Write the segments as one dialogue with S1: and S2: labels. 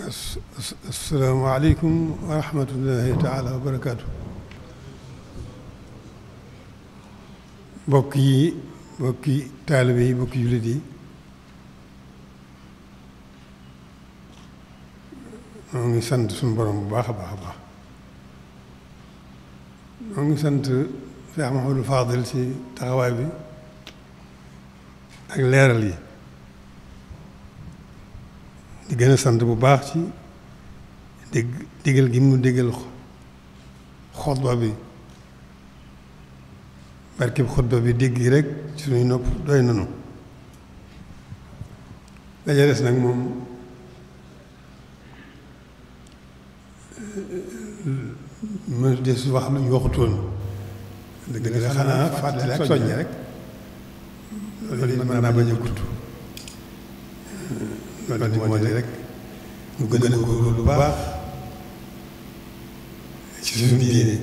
S1: asalaamaaleykum wa rahmatullahi taala wa barakaatu. mbokki taalibe yi mbokki jullit yi ñoo ngi sant suñu borom bu baax a baax a baax. ñoo ngi sant Cheikh Mahamadou Fadil ci taxawaay bi ak leeral yi di gën a sant bu baax ci digal gi mu digal xutba bi barkeb xutba bi dégg gi rek suñuy nopp doy nanu daja des nag moom ma des wax lu ñu waxutoon dëgg la xanaa fàttali ak soññe rek loolu it mën naa bañ a gudd loolu moo di rek ñu gën a góorgóorlu bu baax ci suñu diine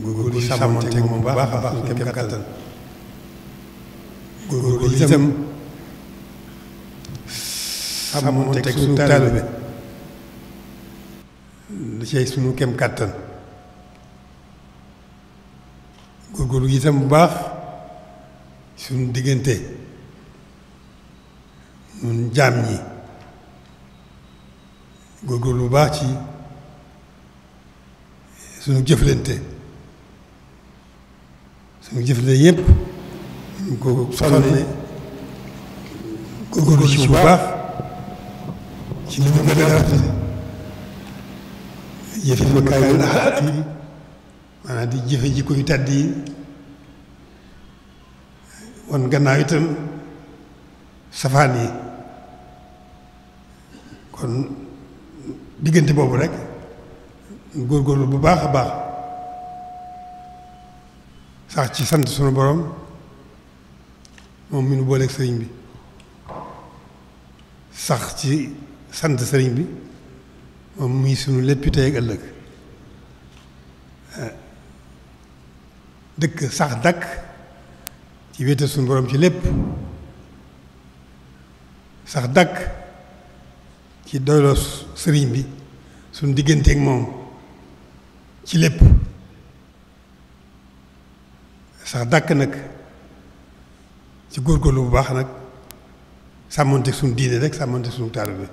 S1: góorgóorlu sàmmonte moom bu baax a baax suñu kem kàttan góorgóorlu itam sàmmonte suñu taalibe da cay suñu kem kàttan góorgóorlu itam bu baax suñu diggante ñun jaam ñi góorgóorlu bu baax ci suñu jëflante yépp ñu ko sonne góorgóorlu ci bu baax ci ni mu gën a rafet jëfe makaarimal axlaaq yi maanaam di jëfe jikko yu tàdd yi wan gannaaw itam safaan yi kon diggante boobu rek góorgóorlu bu baax a baax sax ci sant sunu borom moom mi nu booleeg sëriñ bi sax ci sant sëriñ bi moom muy sunu lépp tey ak ëllëg dëkk sax dakk ci wéetal sunu borom ci lépp sax dakk ci doyloo sëriñ bi suñu digganteeg moom ci lépp sax dàkk nag ci góorgóorlu bu baax nag sàmmonteeg suñu diine rek sàmmonteeg suñu taalibe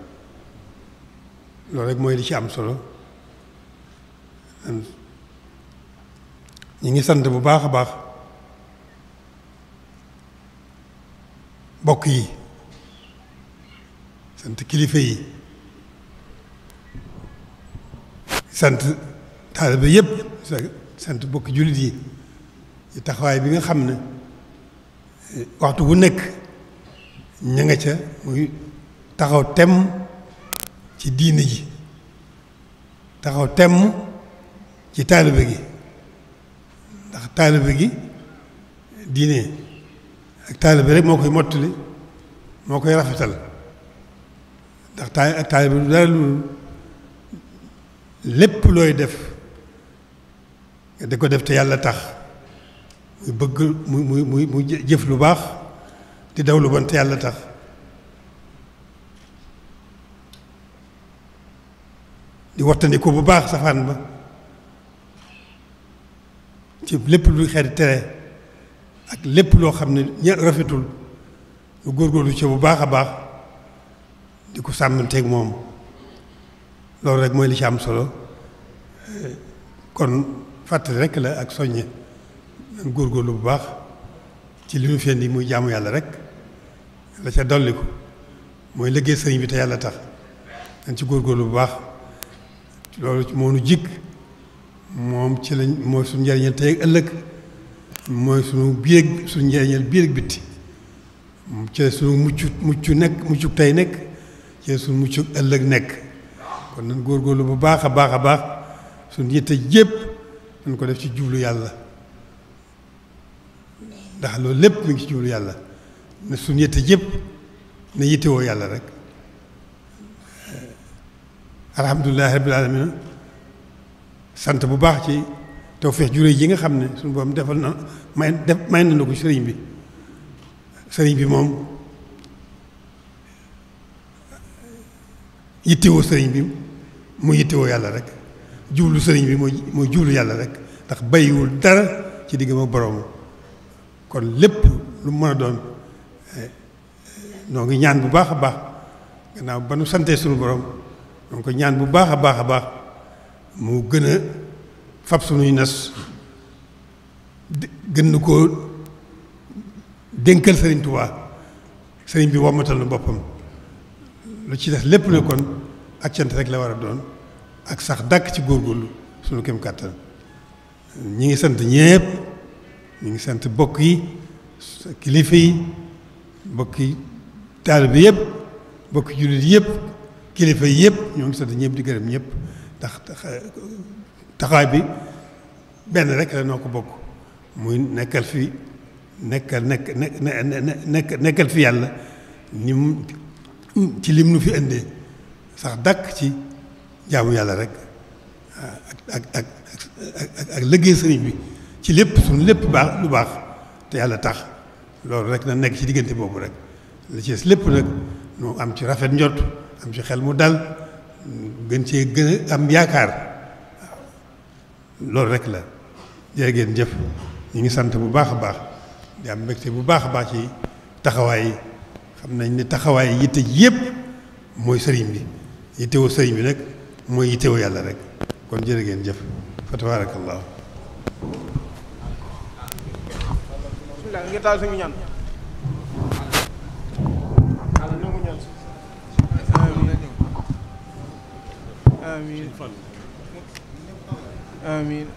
S1: bi loolu rek mooy li ci am solo ñi ngi sant bu baax a baax bokk yi sant kilifa yi sant taalibe yépp sant bokki jullit yi ci taxawaay bi nga xam ne waxtu bu nekk ña nga ca muy taxaw temm ci diine ji taxaw temm ci taalibe gi ndax taalibe gi diine ak taalibe rek moo koy mottali moo koy rafetal ndax taalibe du dara lu lépp looy def nga di ko def te yàlla tax muy bëgg muy jëf lu baax di daw lu bon te yàlla tax di wattandiku bu baax safaan ba ci lépp luy xeeti tere ak lépp loo xam ne ña rafetul lu góorgóorlu ci bu baax a baax di ko sàmmanteeg moom loolu rek mooy li ci am solo kon fàttali rek la ak soññe nan góorgóorlu bu baax ci li mu fendi muy jaamu yàlla rek la ca dolli ko mooy liggéey sëriñ bi te yàlla tax dañ ci góorgóorlu bu baax loolu moo nu jikk moom ci lañ mooy suñu njëriñal tey ak ëllëg mooy suñu biir suñu njëriñal biir ak bitti ci suñu muccu tey nekk ci suñu muccu ëllëg nekk kon nan góorgóorlu bu baax a baax a baax suñu yitte jépp nañ ko def ci jublu yàlla ndax loolu lépp mi ngi ci jublu yàlla ne suñu yitte jépp na yittewoo yàlla rek alhamdulilahi rabbil alamin sant bu baax ci tawfeex juré yi nga xam ne suñu borom defal na may na ko sëriñ bi moom yittewoo sëriñ bi mu yittewoo yàlla rek jublu sëriñ bi mooy jublu yàlla rek ndax bàyyiwul dara ci diggam ak boroom kon lépp lu mën a doon noo ngi ñaan bu baax a baax gannaaw ba nu santee suñu borom noo ngi ko ñaan bu baax a baax a baax mu gën a fab suñuy nas gën na koo dénkal sëriñ Tuubaa sëriñ bi wommatal na boppam lu ci des lépp ne kon ak cant rek la war a doon ak sax dàkk ci góorgóorlu suñu kem kàttan ñi ngi sant ñépp ñi ngi sant bokk yi kilifa yi bokki taalibe yëpp bokki jullit yëpp kilifa yi yëpp ñoo ngi sant ñëpp di gërëm ñëpp ndax taxawaay bi benn rek la noo ko bokk muy nekkal fi nekkal fi yàlla ni mu ci lim nu fi indee sax dàkk ci jaamu yàlla rek ak liggéey sëriñ bi ci lépp suñu lépp baax lu baax te yàlla tax loolu rek na nekk ci diggante boobu rek li ci lépp nag nu am ci rafet njot am ci xel mu dal gën cee gën a am yaakaar loolu rek la jërë ngeen jëf ñu ngi sant bu baax a baax di am mbégte bu baax a baax ci taxawaay yi xam nañ ne taxawaay yitte yëpp mooy sëriñ bi yittewoo sëriñ bi nag mooy yittewoo yàlla rek kon jërë ngeen jëf fa tabarakallahu
S2: nga taal suñu ñaan amiin amiin